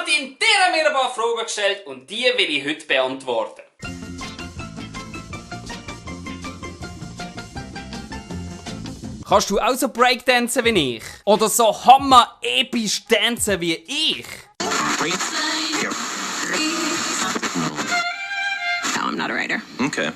Martin, dir haben mir ein paar Fragen gestellt und die will ich heute beantworten. Kannst du auch so Breakdancen wie ich? Oder so hammer-episch tanzen wie ich? No, I'm not a writer. Okay.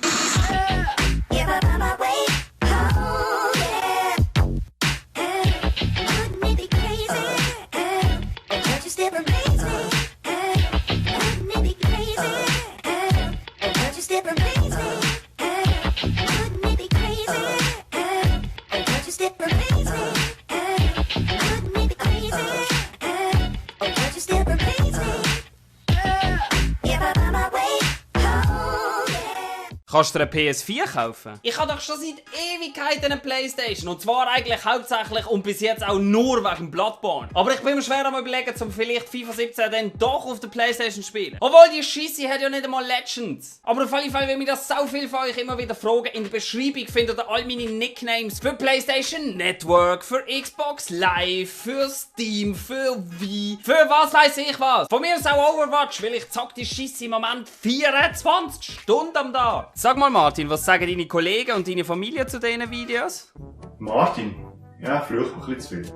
Kannst du dir eine PS4 kaufen? Ich habe doch schon seit Ewigkeiten eine Playstation. Und zwar eigentlich hauptsächlich und bis jetzt auch nur wegen Bloodborne. Aber ich bin mir schwer am überlegen, um vielleicht FIFA 17 dann doch auf der Playstation zu spielen. Obwohl die Scheisse hat ja nicht einmal Legends. Aber auf jeden Fall will mich das so viel von euch immer wieder fragen. In der Beschreibung findet ihr all meine Nicknames für PlayStation Network, für Xbox Live, für Steam, für Wii, für was weiß ich was. Von mir ist auch Overwatch, weil ich zock die Scheisse im Moment 24 Stunden am Tag. Sag mal Martin, was sagen deine Kollegen und deine Familie zu diesen Videos? Martin? Ja, vielleicht ein bisschen zu viel.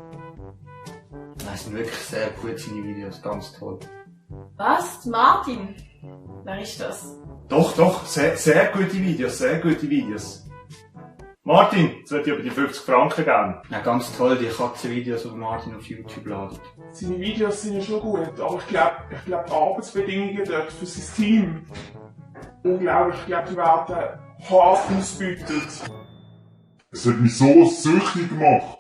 Das sind wirklich sehr gut, seine Videos, ganz toll. Was? Martin? Wer ist das? Doch, sehr gute Videos, sehr gute Videos. Martin, jetzt würde ich aber die 50 Franken geben. Ja, ganz toll, die Katzenvideos, die Martin auf YouTube ladet. Seine Videos sind ja schon gut, aber ich glaube, die Arbeitsbedingungen dort für sein Team unglaublich. Ich glaube, die werden hart ausgebeutet. Es hat mich so süchtig gemacht.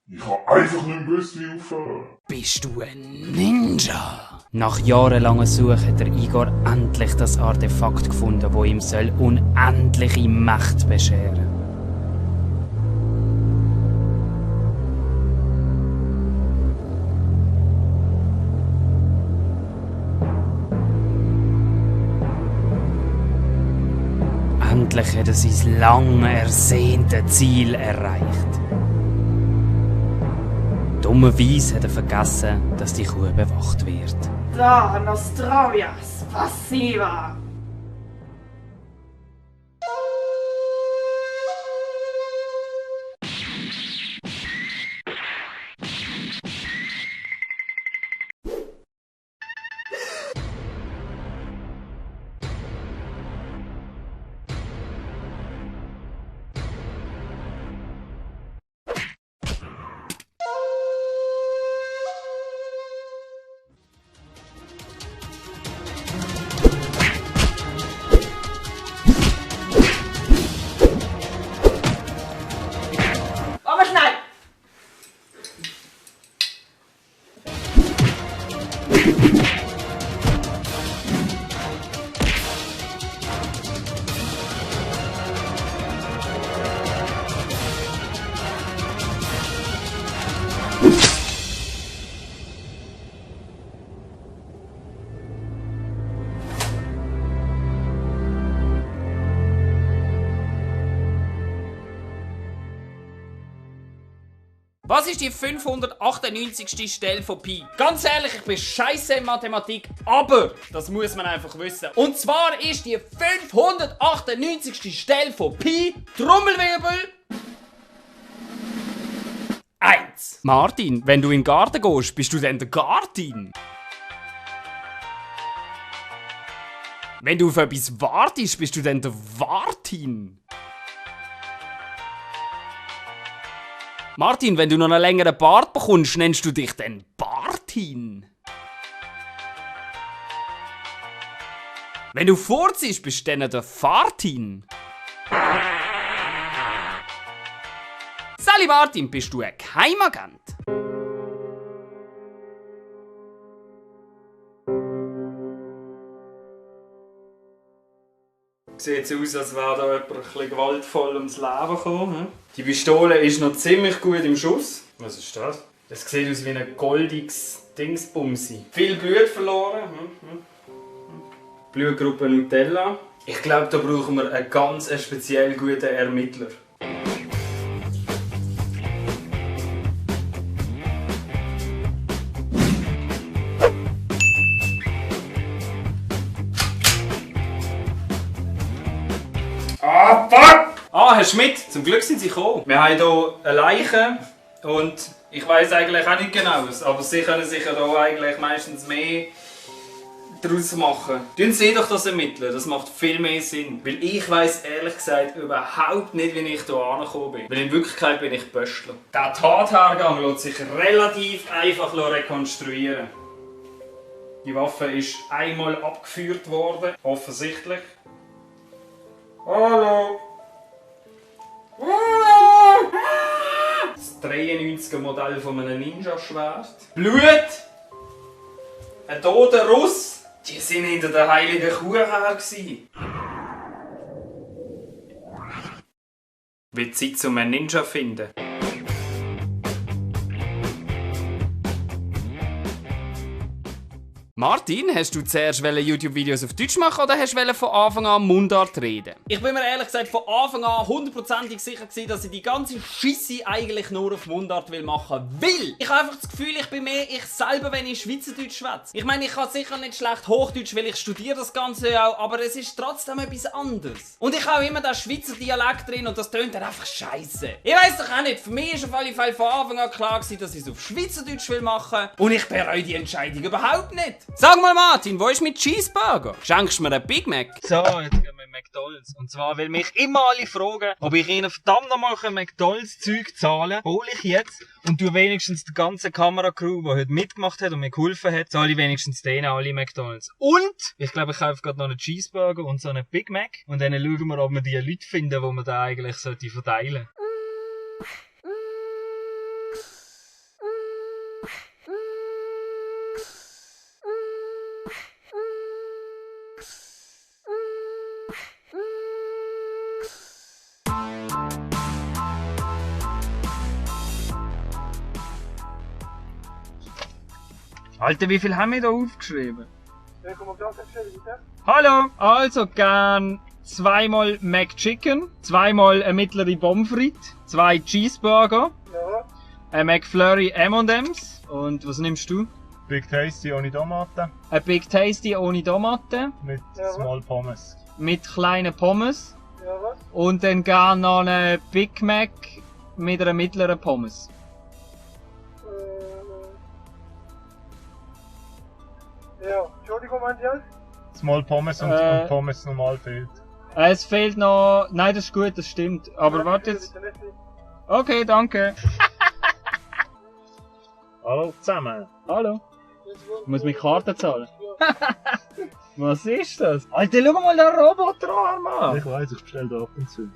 Ich habe einfach nicht mehr gewusst, wie aufhören. Bist du ein Ninja? Nach jahrelanger Suche hat der Igor endlich das Artefakt gefunden, das ihm soll unendliche Macht bescheren soll. Endlich hat er sein lang ersehntes Ziel erreicht. Dummerweise hat er vergessen, dass die Kuh bewacht wird. Da, Nostrovia, spasiba. Aber schnell! Was ist die 598. Stelle von Pi? Ganz ehrlich, ich bin scheisse in Mathematik, aber das muss man einfach wissen. Und zwar ist die 598. Stelle von Pi, Trommelwirbel, 1. Martin, wenn du in den Garten gehst, bist du denn der Gartin? Wenn du auf etwas wartest, bist du denn der Wartin? Martin, wenn du noch einen längeren Bart bekommst, nennst du dich dann Bartin? Wenn du vorziehst, bist du dann der Fartin? Sally Martin, bist du ein Geheimagent? Sieht aus, als wäre da jemand ein bisschen gewaltvoll ums Leben gekommen. Die Pistole ist noch ziemlich gut im Schuss. Was ist das? Das sieht aus wie ein goldiges Dingsbumsi. Viel Blut verloren. Blutgruppe Nutella. Ich glaube, da brauchen wir einen ganz speziell guten Ermittler. Ah, fuck! Ah, Herr Schmidt, zum Glück sind Sie gekommen. Wir haben hier eine Leiche und ich weiss eigentlich auch nicht genau, aber Sie können sich ja hier eigentlich meistens mehr daraus machen. Tun Sie doch das ermitteln, das macht viel mehr Sinn. Weil ich weiss ehrlich gesagt überhaupt nicht, wie ich hier angekommen bin. Weil in Wirklichkeit bin ich Böstler. Der Tathergang lässt sich relativ einfach rekonstruieren. Die Waffe ist einmal abgeführt worden, offensichtlich. Hallo! Das 93er Modell von einem Ninja-Schwert. Blut! Ein toter Russ! Die sind hinter der heiligen Kuh her. Wird Zeit, um einen Ninja zu finden. Martin, hast du zuerst YouTube-Videos auf Deutsch machen oder hast du von Anfang an Mundart reden? Ich bin mir ehrlich gesagt von Anfang an 100%ig sicher gewesen, dass ich die ganze Scheisse eigentlich nur auf Mundart machen will. Ich habe einfach das Gefühl, ich bin mehr ich selber, wenn ich Schweizerdeutsch schwätze. Ich meine, ich kann sicher nicht schlecht Hochdeutsch, weil ich studiere das Ganze ja auch, aber es ist trotzdem etwas anderes. Und ich habe immer den Schweizer Dialekt drin und das tönt dann einfach scheiße. Ich weiss doch auch nicht, für mich ist auf alle Fälle von Anfang an klar gewesen, dass ich es auf Schweizerdeutsch machen will und ich bereue die Entscheidung überhaupt nicht. Sag mal Martin, wo ist mein Cheeseburger? Schenkst du mir einen Big Mac? So, jetzt gehen wir in McDonalds. Und zwar, weil mich immer alle fragen, ob ich ihnen verdammt nochmal McDonalds-Zeug zahlen kann, hole ich jetzt und tue wenigstens die ganze Kameracrew, die heute mitgemacht hat und mir geholfen hat, zahle ich wenigstens denen alle McDonalds. Und ich glaube, ich kaufe gerade noch einen Cheeseburger und so einen Big Mac. Und dann schauen wir, ob wir die Leute finden, die man da eigentlich verteilen sollte. Alter, wie viel haben wir da aufgeschrieben? Hallo! Also gern zweimal McChicken, zweimal eine mittlere Pommes frites, 2 Cheeseburger, ein McFlurry M&M's und was nimmst du? Big Tasty ohne Tomaten. Ein Big Tasty ohne Tomaten. Mit Small Pommes. Mit kleinen Pommes. Und dann gern noch einen Big Mac mit einer mittleren Pommes. Ja, Entschuldigung, meint ihr? Small Pommes und Pommes normal fehlt. Es fehlt noch... Nein, das ist gut, das stimmt. Aber ja, warte jetzt... Okay, danke. Hallo zusammen. Hallo. Ich muss mit Karte zahlen. Was ist das? Alter, schau mal den Roboterarm an! Ich weiss, ich bestelle da ab und zu.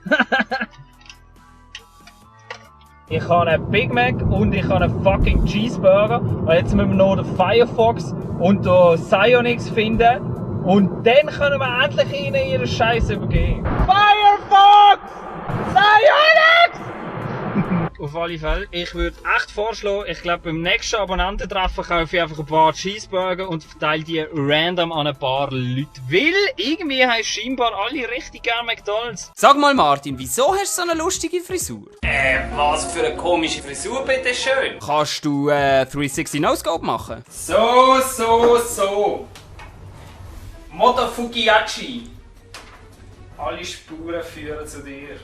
Ich habe einen Big Mac und ich habe einen fucking Cheeseburger. Und jetzt müssen wir noch den Firefox und den Psyonix finden. Und dann können wir endlich ihnen ihren Scheiß übergeben. Firefox! Psyonix! Auf alle Fälle, ich würde echt vorschlagen, ich glaube beim nächsten Abonnententreffen kaufe ich einfach ein paar Cheeseburger und verteile die random an ein paar Leute. Weil irgendwie haben scheinbar alle richtig gerne McDonalds. Sag mal Martin, wieso hast du so eine lustige Frisur? Was für eine komische Frisur, bitte schön. Kannst du 360 No-Scope machen? So. Moto Fukiachi. Alle Spuren führen zu dir.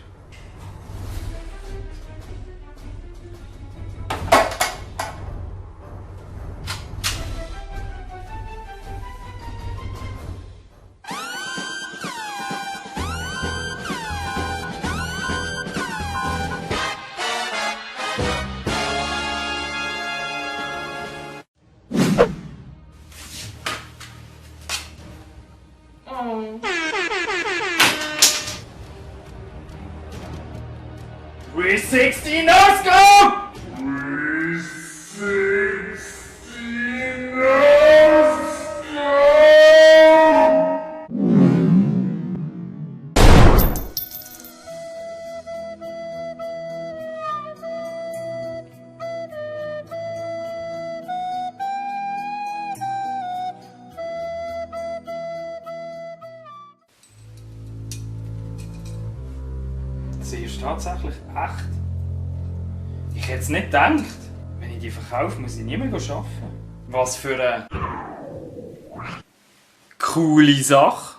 $360 No-Scope! Sie ist tatsächlich echt. Ich hätte es nicht gedacht. Wenn ich die verkaufe, muss ich nie mehr arbeiten. Was für eine coole Sache.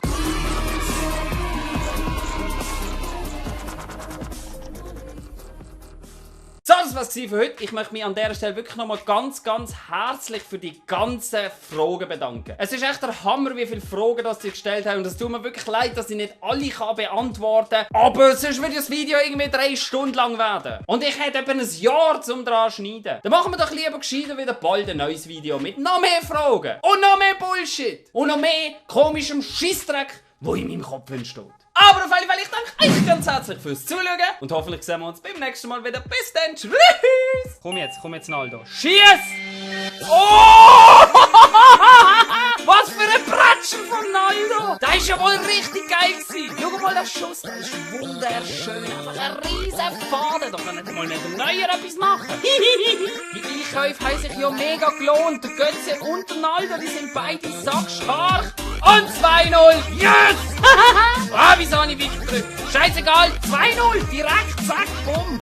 das war's für heute. Ich möchte mich an dieser Stelle wirklich nochmal ganz herzlich für die ganzen Fragen bedanken. Es ist echt der Hammer, wie viele Fragen das ihr gestellt habt. Und es tut mir wirklich leid, dass ich nicht alle beantworten kann. Aber sonst würde das Video irgendwie 3 Stunden lang werden. Und ich hätte etwa ein Jahr zum dran schneiden. Dann machen wir doch lieber gescheiter wieder bald ein neues Video mit noch mehr Fragen. Und noch mehr Bullshit. Und noch mehr komischem Scheissdreck, wo in meinem Kopf entsteht. Aber auf jeden Fall, ich danke euch ganz herzlich fürs Zuschauen. Und hoffentlich sehen wir uns beim nächsten Mal wieder. Bis dann. Tschüss. Komm jetzt, Naldo. Schieß! Oh! Was für ein Pratschen von Naldo! Der ist ja wohl richtig geil gewesen. Schau mal, der Schuss, der ist wunderschön. Einfach ein riesen Faden. Da kann nicht mal nicht ein Neuer etwas machen. Die Einkäufe haben sich ja mega gelohnt. Der Götze und der Naldo, die sind beide sackstark. Und 2-0. Yes! Wieso habe ich weggedrückt? Scheißegal, 2-0, direkt, zack, bumm.